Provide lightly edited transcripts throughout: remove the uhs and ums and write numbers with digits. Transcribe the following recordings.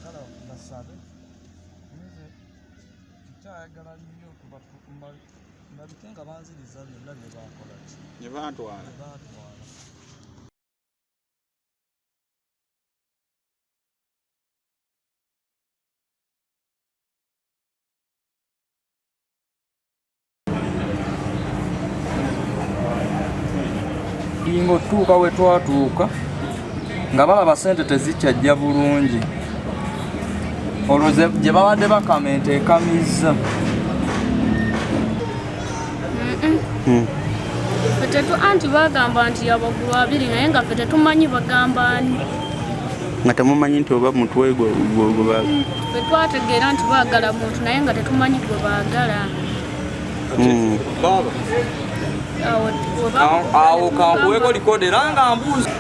Njagala basabe nze nkyayagala nnyo ndabike nga banziriza byonna bye baakola ki bye baatwala. Bye baatwala. Inga otutuuka we twatuuka nga balaba sente tezikyajja bulungi, olwo gye babadde bakama ente ekamizza. Ffe tetu anti bagamba nti yabagulu abiri, naye nga ffe tetumanyi bagamba ani. Nga temumanyi nti oba mutwe gwe gwe Ffe twategeera nti baagala muntu, naye nga tetumanyi gwe baagala. Baaba Awo awo kankuweko likodi era nga mbuuza.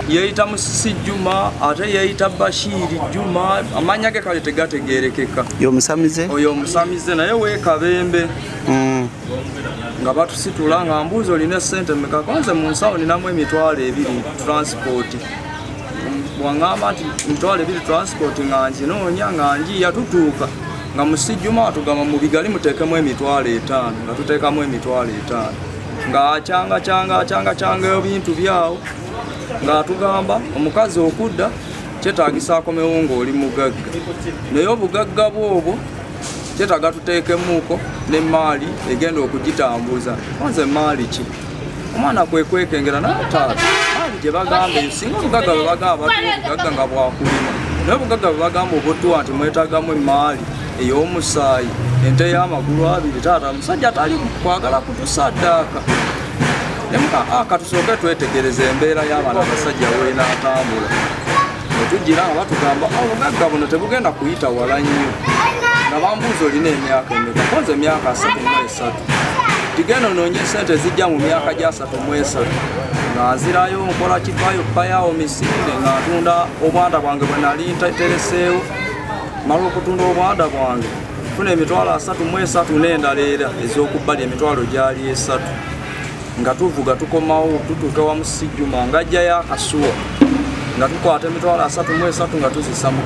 Yeeyita Musisi Juma, ate yeeyita Bashiiri Juma, amannya ge kale tegategeerekeka. Y'omusamize? Oyo omusamize naye weekabembe. Nga batusitula nga mbuuza, olina sente mmeka? Konze mu nsawo ninamu 20,000 transport. Bwaŋŋamba nti 20,000 transport, nga nginoonya nga njiya. Tutuuka nga musijjuma atugamba mu bigali muteekemu 50,000, nga tuteekamu 50,000, ng'akyanga kyanga akyanga kyanga ebintu byawo, ng'atugamba omukazi okudda kyetaagisa akomewo ng'oli mugagga, naye obugagga bwobwo kyetaaga tuteekemuuko n'emmaali egenda okugitambuza. Konze maali ki? Omwana kwe kwekengera, naye taata, maali gye bagamba eyo, singa obugagga bwe bagamba batuwa obugagga nga bwakulima, naye obugagga bwe bagamba obutuwa nti mwetagamu emaali ey'omusaayi, ente y'amagulu abiri, taata musajja tali kwagala kutusaddaaka. Nemuka katusooke twetegereze embeera y'abaana abasajja weenaatambula. Netugira nga batugamba obugagga buno tebugenda kuyita wala nnyo, nga bambuuza, olina emyaka emeka? Konze emyaka 33. Tigenda onoonye sente ezijja mu myaka gya 33. Nga nzirayo nkola kipayo payawo misinde, nga ntunda obwanda bwange bwe nali ntereseewo. Mala okutunda obwanda bwange, funa 33,000 n'endala era ez'okubbali emitwalo gyali esatu. Nga tuvuga tukomawo, tutuuka wa Musijjuma nga ajjayo akasuwa, nga tukwata 33,000 nga tuzisa mu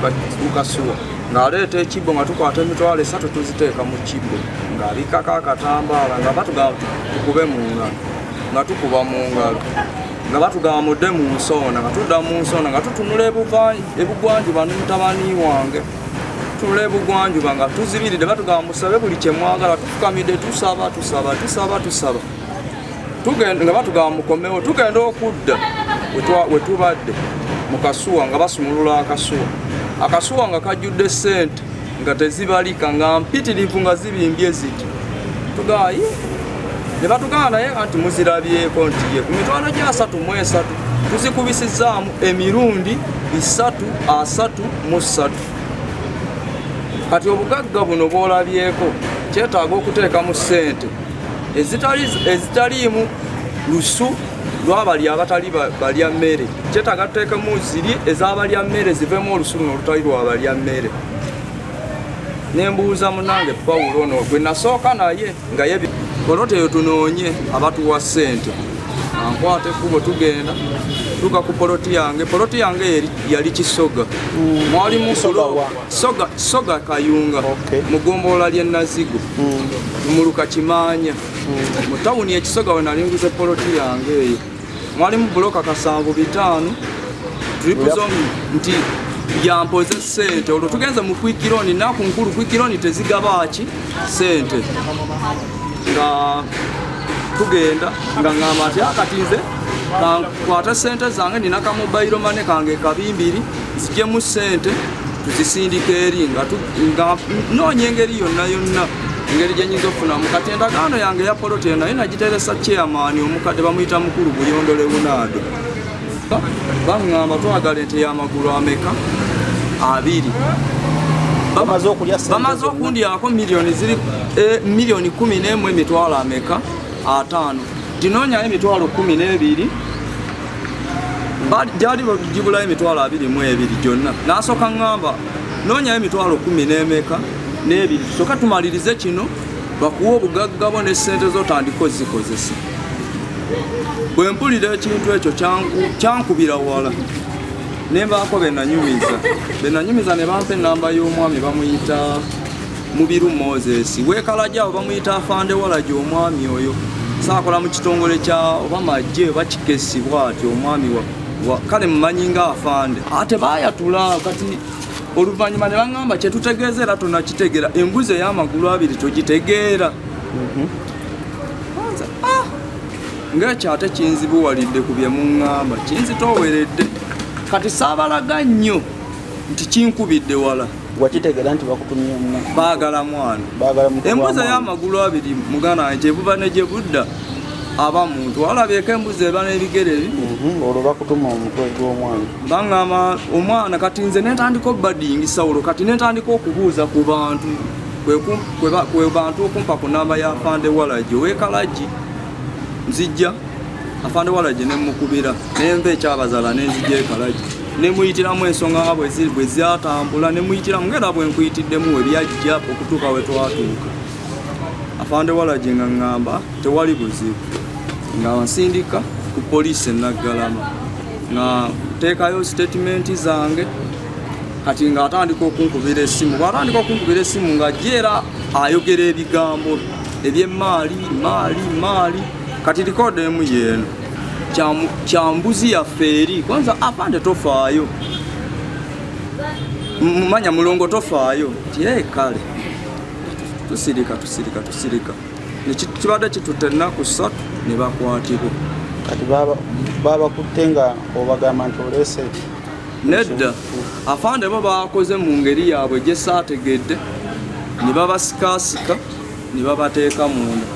kasuwa, ng'aleeta ekibbo, nga tukwata 30,000 tuziteeka mu kibbo, ng'abikkako akatambaala, nga batugamba tukube mu ngalo, nga tukuba mu ngalo, nga batugamba mudde mu nsonda, nga tudda mu nsonda, nga tutunula ebugwanjuba ne mutabani wange, tutunula ebugwanjuba nga tuzibiridde, batugamba musabe buli kye mwagala. Tufukamidde, tusaba, tusaba, tusaba, tusaba, tugenda nga batugamba mukomewo. Tugenda okudda we tubadde mu kasuwa, nga basumulula akasuwa, akasuwa nga kajjudde sente nga tezibalika, nga mpitirivu, nga zibimbye ziti. Tugayi ne batugamba naye anti muzirabyeko nti ye ku mitwalo gya 33 tuzikubisizaamu emirundi bisatu asatu mu ssatu. Kati obugagga buno bw'olabyeko kyetaaga okuteekamu ssente ezitaliimu lusu lwabali abatali balya mmere, kyetaaga tuteekemu ziri ez'abalya mmere zivemu olusu luno olutali lwabalya mmere. Nembuuza munange Pawulo ono gwe nasooka naye nga ye poloti eyo, tunoonye abatuwa ssente. Ankwata ekkubo, tugenda tuuka ku poloti yange. Poloti yange yali Kisoga, mwalimu Soga, Soga Kayunga, mu ggombolola ly'e Nazigo, muluka Kimaanya, mu tawuni ekisoga we nali nguze poloti yange eyo. Mwalimu buloka kasanvu bitaano triple zone, nti yampoze ssente. Olwo tugenze mu quick loan, naku nkulu, quick loan tezigaba ki ssente. Nga tugenda nga ngamba nti akati nze kankwata ssente zange, nina ka mobile money kange kabimbiri, nzijemu ssente tuzisindika eri, nga noonya engeri yonna yonna engeri gye nyinza okufunamu. Kati endagaano yange ya poloti eyo naye nagiteresa chairman omukadde bamuyita Mukulu Buyondo Leonardo. Batuuka baŋŋamba twagala ente y'amagulu ameka? Abiri. Bamaze okundyako miliyoni ziri miliyoni 11 emitwalo ameka? 5. Tinoonyayo emitwalo 12, gyali gibulayo emitwalo 22 gyonna. N'asooka ŋŋamba noonyayo emitwalo 10 n'emeka n'ebiri, tusooka tumalirize kino, bakuwa obugagga bwo ne ssente zo otandika ozikozesa. Bwe mpulira ekintu ekyo kyankubira wala, ne mbaako be nanyumiza ne bampa ennamba y'omwami bamuyita Mubiru Moses weekalajja awo bamuyita Afande Walagi. Omwami oyo saakola mu kitongole kya oba magye oba kikesi bw'atyo, omwami wa kale mumanyi nga Afande. Ate baayatula kati oluvannyuma ne baŋŋamba kyetutegeeza era tonakitegeera, embuzi ey'amagulu abiri togitegeera. Ng'ekyo ate kinzibuwalidde ku bye muŋŋamba, kinzitooweredde. Kati saabalaga nnyo nti kinkubidde wala. Wakitegeera nti bakutumye baagala mwana. Embuzi ey'amagulu abiri muganda wange gye buva ne gye budda aba muntu walabyeko embuzi eba n'ebigere ebi. Olwo bakutuma omutwe gw'omwana. Baŋŋamba omwana. Kati nze nentandika obbadingisa olwo, kati nentandika okubuuza ku bantu, kwe bantu okumpa ku namba ya Afande Walagi ow'ekalagi. Nzijja Afande Walagi nemukubira, nenva ekyabazala nenzijja ekalagi, nemuyitiramu ensonga nga bwe zatambula, nemuyitiramu ngaera bwe nkuyitiddemu we byajja okutuuka we twatuuka. Afande Walagi nga ŋŋamba tewali buzibu, nga nsindika ku poliisi e Naggalama, nga nteekayo sitatimenti zange. Kati ng'atandika okunkubira essimu, bw'atandika okunkubira essimu ng'ajja era ayogera ebigambo eby'emaali maali maali. Kati record emu yeeno kyambuzi yaffe eri kwanza. Afande tofaayo, manya mulongo tofaayo ti kale tusirika tusirika tusirika. Kibadde kitutte ennaku 3 ne bakwatibwa. Kati babakutte nga obagamba nti oleese? Nedda, afande bo bakoze mu ngeri yaabwe gye saategedde, ne babasikasika ne babateeka munda,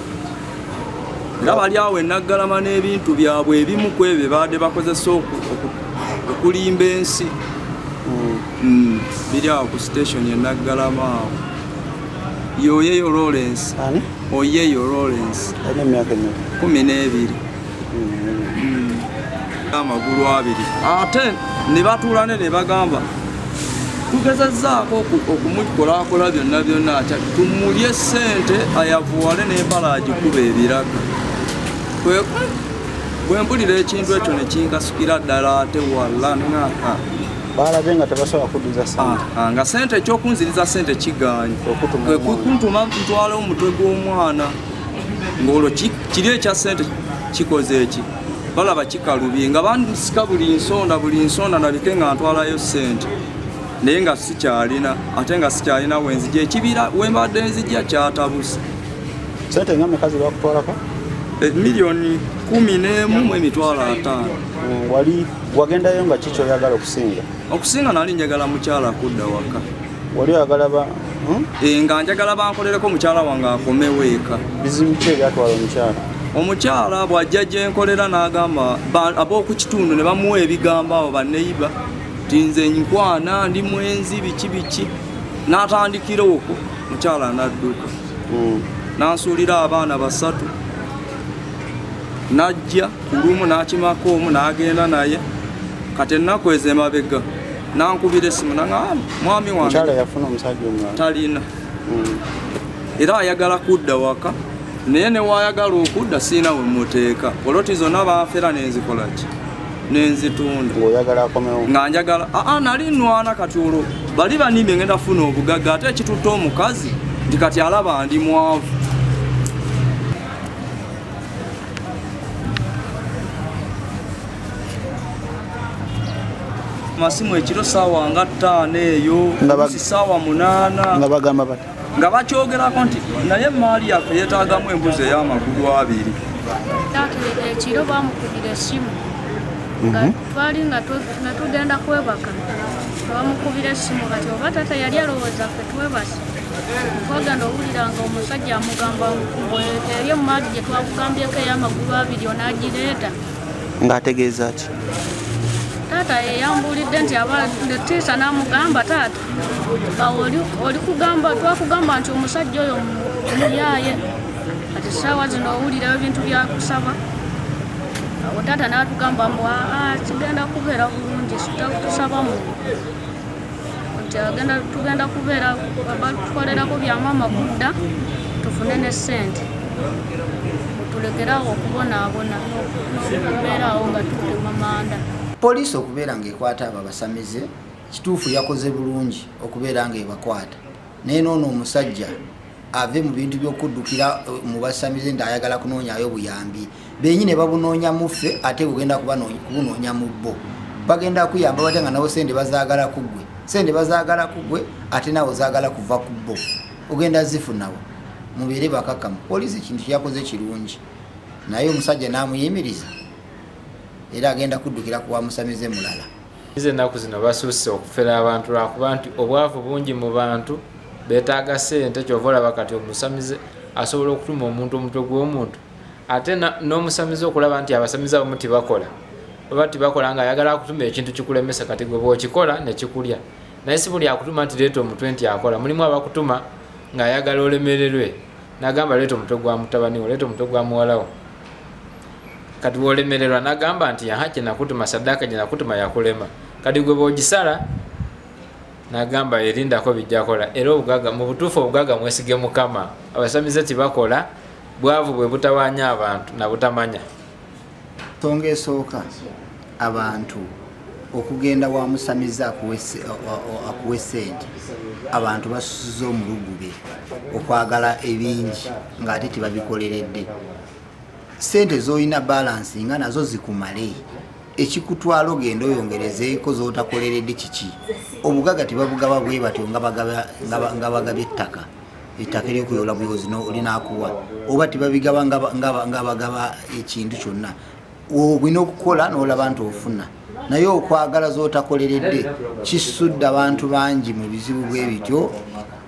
era bali awo enaggalama n'ebintu byabwe ebimu ku ebyo baadde bakozesa okulimba ensi. Biri awo ku station enaggalama awo. Yoyeyo Lawrence. Ani? Oyeyo Lawrence. Alina emyaka emeka? 12. Amagulu abiri. Ate ne batuula ne bagamba tugezezzaako okumukolakola byonna byonna, atya tumulye ssente ayavuwale n'empala agikuba ebiraka. Bwe mpulira ekintu ekyo ne kinkasukira ddala ate walla ŋŋaka. Balabye nga tebasobola kuddiza sente. Nga sente, ekyokunziriza sente kiganye. Okutuma Kwe omwana. Kuntuma ntwale omutwe gw'omwana, ng'olwo kiri ekya sente kikoze eki balaba kikalubye, nga bansika buli nsonda buli nsonda nabike nga ntwalayo sente, naye nga sikyalina, ate nga sikyalina wenzija, ekibira wembadde nzija kyatabuse. Sente nga meka ze bakutwalako? Miliyoni 11 mu emitwalo 50. Wali wagendayo nga kiki oyagala okusinga? Okusinga nali njagala mukyala kudda waka. Wali oyagala ba Nga njagala bankolereko mukyala wange akomewo eka. Bizibu ki ebyatwala omukyala? Omukyala bw'ajja gye nkolera n'agamba ab'oku kitundu ne bamuwa ebigambo abo banneyiba nti nze nkwana, ndi mwenzi, biki biki, n'atandikira okwo mukyala n'adduka. N'ansuulira abaana basatu, n'ajja ku lumu n'akimako omu n'agenda naye. Kati ennaku ezo emabega n'ankubira essimu naŋa mwami wange. Omukyala yafuna omusajja omulala? Talina. Era ayagala kudda waka, naye newayagala okudda siina we muteeka. Poloti zonna banfera nenzikola ki, nenzitunda. Ng'oyagala akomewo? Nga njagala aa nali nwana. Kati olwo bali banimye ngenda funa obugagga, ate ekitutte omukazi nti kati alaba ndi mwavu. Masimu ekiro saawa nga 5 eyo, oluusi saawa 8. Nga bagamba bati? Nga bakyogerako nti naye emaali yaffe yeetaagamu embuzi ey'amagulu abiri. Taata ekiro bamukubira essimu nga twali nga tugenda kwebaka, bamukubira essimu. Kati oba taata yali alowooza ffe twebase, twagenda owulira nga omusajja amugamba mbu eri emaali gye twakugambyeko ey'amagulu abiri onaagireeta. Ng'ategeeza ki? Taata yeyambuulidde nti aba tiisa n'amugamba, taata awo oli kugamba, twakugamba nti omusajja oyo muyaaye, kati ssaawa zino owulira ebintu byakusaba. Awo taata n'atugamba mbu aa, kigenda kubeera bulungi, tusaba mu nti agenda tugenda kubeera batukolerako bya maama kudda tufune ne ssente, tulekerawo okubonaabona n'okubeeraawo nga tutema manda. Poliisi okubeera ng'ekwata abo abasamize, kituufu, yakoze bulungi okubeera ng'ebakwata, naye noono omusajja ave mu bintu by'okuddukira mu basamize nti ayagala kunoonyayo buyambi. Benyini babunoonya mu ffe, ate bugenda kubunoonya mu bo. Bagenda kuyamba batya nga nabo sente bazaagala ku ggwe? Sente bazaagala ku ggwe, ate nawe ozaagala kuva ku bo, ogenda zifunawo? Mubeere bakakamu. Poliisi ekintu kyeyakoze kirungi, naye omusajja n'amuyimiriza, era agenda kuddukira ku wamusamize mulala. Ize ennaku zino basusse okufera abantu lwakuba nti obwavu bungi mu bantu, beetaaga ssente. Kyova olaba kati omusamize asobola okutuma omuntu omutwe gw'omuntu, ate n'omusamize okulaba nti abasamize abamu tibakola oba tibakola, nga ayagala akutuma ekintu kikulemesa. Kati gwe bwokikola nekikulya. Naye si buli akutuma nti leeta omutwe nti akola. Mulimu abakutuma ng'ayagala olemererwe, nagamba leeta omutwe gwa mutabani wo, leeta omutwe gwa muwalawo. Kati wolemererwa nagamba nti aha, kyenakutuma, saddaaka gyenakutuma yakulema. Kati gwe bwogisala nagamba erindako bijjakola. Era obugaga, mu butuufu obugaga mwesige Mukama. Abasamize tibakola, bwavu bwe butawanya abantu nabutamanya. Nsonga esooka, abantu okugenda wa musamize akuwe sente, abantu basusiza omulugube okwagala ebingi ng'ate tebabikoleredde. Sente z'olina balance nga nazo zikumale, ekikutwala ogenda oyongerezeeko z'otakoleredde kiki? Obugaga tebabugaba bwe batyo nga bagabye ettaka, ettaka eryokuyola buyozi linakuwa, oba tebabigaba nga bagaba ekintu kyonna. Olina okukola n'olaba nti ofuna, naye okwagala z'otakoleredde kisudde abantu bangi mu bizibu bwe bityo.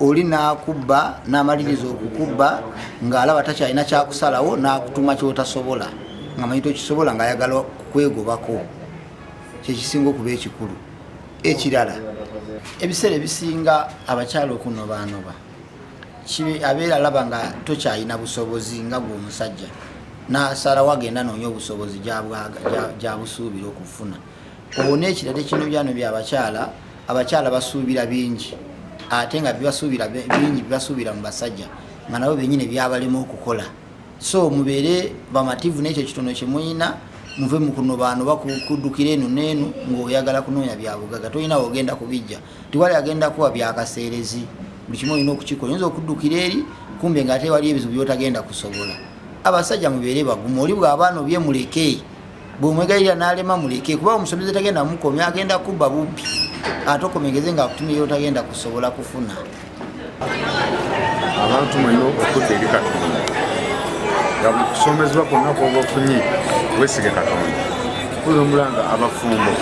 Oli n'akubba, n'amaliriza okukubba ng'alaba takyalina kyakusalawo, n'akutuma ky'otasobola, nga manyi tokisobola, ng'ayagala kukwegobako. Kyekisinga okuba ekikulu. Ekirala, ebiseera ebisinga abakyala okunobaanoba, abeera alaba nga tokyalina busobozi nga gwe omusajja, n'asalawo agenda noonya obusobozi gyabusuubira okufuna. Owo n'ekirala, ekino byano byabakyala, abakyala basuubira bingi, ate nga bibasuubira bingi, bibasuubira mu basajja nga nabo benyini byabalema okukola. So mubeere bamativu n'ekyo kitono kyemuyina, muve mu kunobaanoba, kuddukira eno n'eno ng'oyagala kunoonya byabugaga. Tolina wogenda kubijja, tiwali agenda kuwa byakaseerezi. Buli kimu olina okukikola. Oyinza okuddukira eri kumbe nga ate wali ebizibu byotagenda kusobola. Abasajja mubeere bagumu. Oli bw'aba anobye, muleke. Bwomwegayirira n'alema, muleke, kuba omusomeze tagenda mukomya, agenda kubba bubbi, ate okomegeze nga akutumira otagenda kusobola kufuna. Abantu mulina okudda eri Katonda, nga buli kusomezebwa kwonna kwoba ofunye, wesige Katonda. Kulira omulanga abafumbo,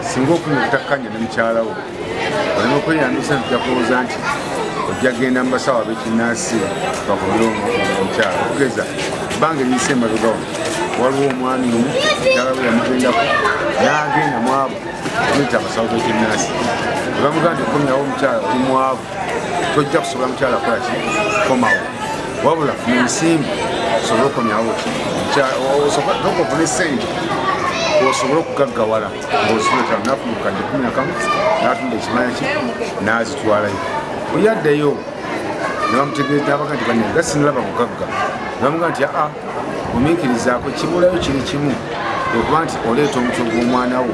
singa ofunye obutakkanya ne mukyala wo, oleme okweyambisa nti ojja kulowooza nti ojja genda mu basawo ab'ekinnansi bakomere omukyala. Okugeza, ebbanga eriyise emabega wano, waliwo omwami omu, mukyala we yamugendako, n'agenda mu abo muyita abasawo b'ekinnansi, ne bamugamba nti okomyawo omukyala, oli mwavu, tojja kusobola mukyala kukola ki komawo, wabula funa ensimbi osobole okomyawo ki toka ofune sente osobole okugaggawala ng'ozifuna tano. Nafuna obukadde 11, n'atunda ekimanya kye n'azitwalayo. Oli addayo nebamutegeeza, nabaga nti banne nga sinalaba bugagga. Nebamuga nti aa, gumiikirizaako, kibulayo kiri kimu, okuba nti oleeta omutwe gw'omwana wo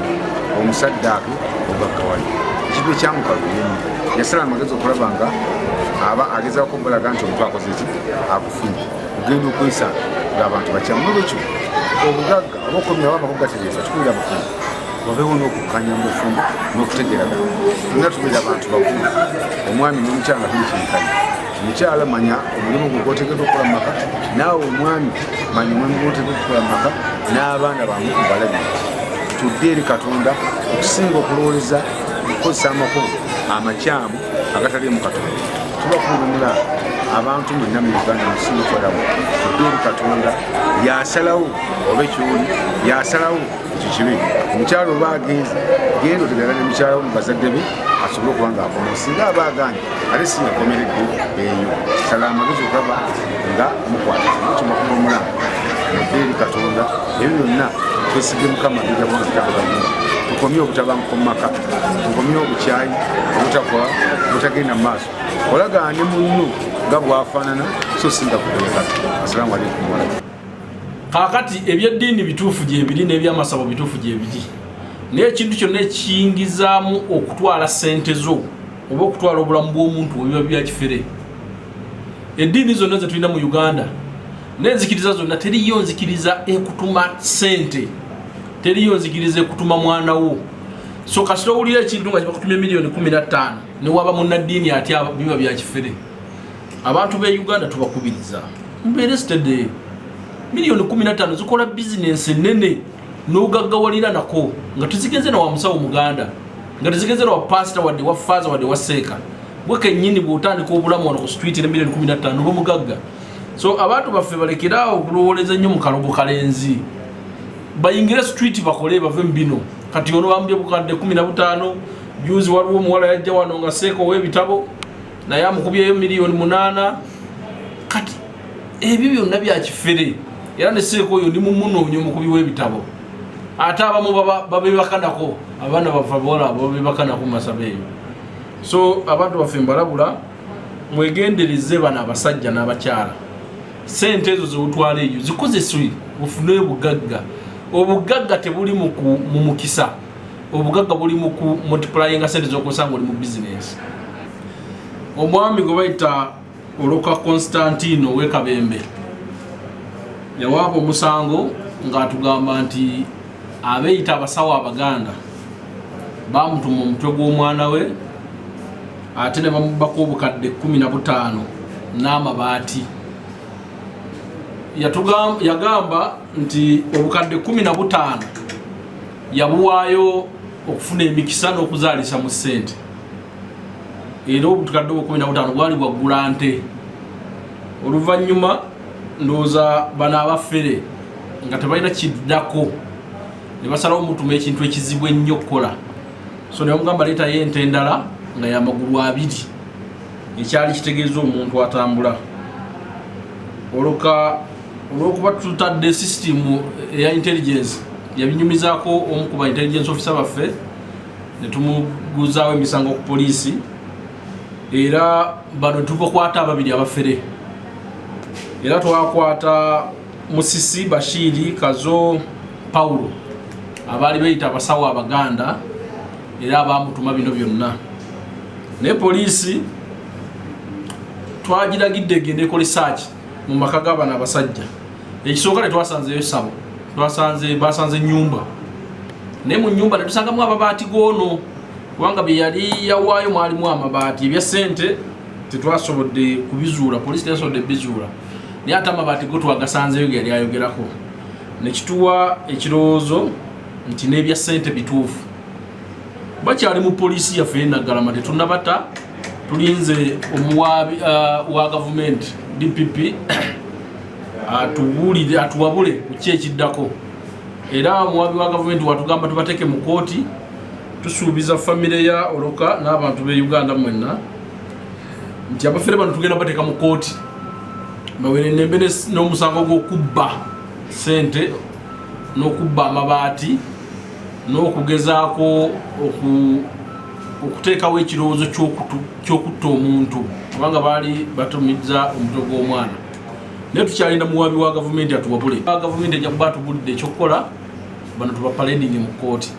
omusaddaake ogaggawale. Ekintu ekyamukalubimu, yasala amagezi okulaba nga aba agezaako okubalaga nti omutwe akoze ki, agufunye. Ogenda okwesa ng'abantu bakyamu. Nolwekyo obugagga oba okomyawo amakugatereeza, kikubira abafumbo wabeewo n'okukkanya mu bufumbo n'okutegeeragana. Fenna tubeera abantu bakulu, omwami n'omukyala nga tuli kyenkanya. Omukyala, manya omulimu gwe gwotegeddwa okukola mu maka, naawe omwami manya omulimu gwotegeddwa okukola mu maka, n'abaana bamu balabire. Tudde eri Katonda okusinga okulowooleza okukozesa amakubo amakyamu agataliimu Katonda. Tuba kubirumula. Abantu mwenna mu Uganda musinfolawo, tudde eri Katonda, yasalawo oba ekyoli yasalawo ekyo kibi. Omukyalo oba agenze, genda otegana ne mukyala wo mu bazadde be asobole okuba nga akoma. Singa aba aganye, ate si yakomeredde eyo, sala amagezi okaba nga mukwata kimakuba omulanga. Mudde eri Katonda, ebyo byonna twesige Mukama, bijja kuba nga bitambula bulungi. Tukomye obutabanguko mu maka, tukomye obukyayi obutakola obutagenda mu maaso. Olagaane munno nga bwafaanana, so singa kubeeka. Assalamu alaikum warahmatullahi. Kaakati ebyeddiini bituufu gyebiri n'ebyamasabo bituufu gyebiri, naye ekintu kyonna ekiyingizaamu okutwala ssente zo oba okutwala obulamu bw'omuntu biba bya kifere. Eddiini zonna zetulina mu Uganda n'enzikiriza zonna, teriyo nzikiriza ekutuma ssente, teriyo nzikiriza ekutuma mwana wo. So kasita owulira ekintu nga kibakutumya miliyoni 15, newaba munnaddiini atya, biba bya kifere. Abantu b'e Uganda tubakubiriza mubeere steady. Miliyoni 15 zikola bizinensi enene n'ogaggawalira nako, nga tezigenze na wa musawo muganda, nga tezigenze na wa pasita, wadde wa faaza, wadde wa seeka. Gwe kennyini bw'otandika obulamu wano ku street ne miliyoni 15, oba mugagga. So abantu baffe balekeraawo okulowooleza ennyo mu kalogo kalenzi, bayingire street bakole, bave mu bino. Kati ono bamubye bukadde 15. Juzi waliwo omuwala yajja wano nga seeka ow'ebitabo, naye amukubyeyo miliyoni 8. Kati ebyo byonna bya kifere. Era ne seeka oyo ndi mumunoonya, omukubi w'ebitabo. Ate abamu babebakanako, abaana baffe abawala babebakanako mu masabo eyo. So abantu baffe mbalabula, mwegendereze bano abasajja n'abakyala. Sente ezo zewutwala eyo zikozese ofune obugagga. Obugagga tebuli mu mukisa, obugagga buli mu ku multiplyinga sente zokozesa nga oli mu bizinensi. Omwami gwe bayita Oloka Constantino w'Ekabembe yawaaba omusango ng'atugamba nti abeeyita abasawo Abaganda bamutuma omutwe gw'omwana we, ate ne bamubbako obukadde 15 n'amabaati. Yagamba nti obukadde 15 yabuwaayo okufuna emikisa n'okuzaalisa mu ssente, era obukadde obwo 15 bwali bwaggula nte. Oluvannyuma ndowooza bano abafere nga tebalina kiddako, ne basalawo mutuma ekintu ekizibu ennyo okukola. So ne bamugamba leetayo ente endala nga yamagulu abiri, ekyali kitegeeza omuntu atambula. Oloka olwokuba tutadde system eya intelligence, yabinyumizaako omu ku ba intelligence officer baffe, ne tumuguzaawo emisango ku poliisi. Era bano tubakwata ababiri abafere. Era twakwata Musisi Bashiri, Kazo Paulo, abaali beyita abasawo Abaganda era abamutuma bino byonna. Naye poliisi twagiragidde egende ekola search mu maka g'abano abasajja. Ekisooka tetwasanzeyo sabo, twasanze basanze nyumba, naye mu nyumba netusangamu ababaati goono, kubanga bye yali yawaayo mwalimu amabaati. Ebya ssente tetwasobodde kubizuula, poliisi teyasobodde bizuula, naye ate amabaati go twagasanzeyo ge yali ayogerako, nekituwa ekirowoozo nti n'ebya ssente bituufu. Bakyali mu poliisi yaffe Nagalama, tetunabata, tulinze omuwaabi wa gavumenti DPP atubuulire, atuwabule ku ki ekiddako. Era omuwaabi wa gavumenti watugamba tubateeke mu kooti. Tusuubiza famire ya Oloka n'abantu b'e Uganda mwenna nti abafere bano tugenda bateeka mu kooti bawerenembe n'omusango gw'okubba sente n'okubba amabaati n'okugezaako okuteekawo ekirowoozo ky'okutta omuntu, kubanga baali batumiza omutwe gw'omwana. Naye tukyalinda muwaabi wa gavumenti atuwabule. Gavumenti ejja kuba atubulidde ekyokukola, bano tubapaledinge mu kooti.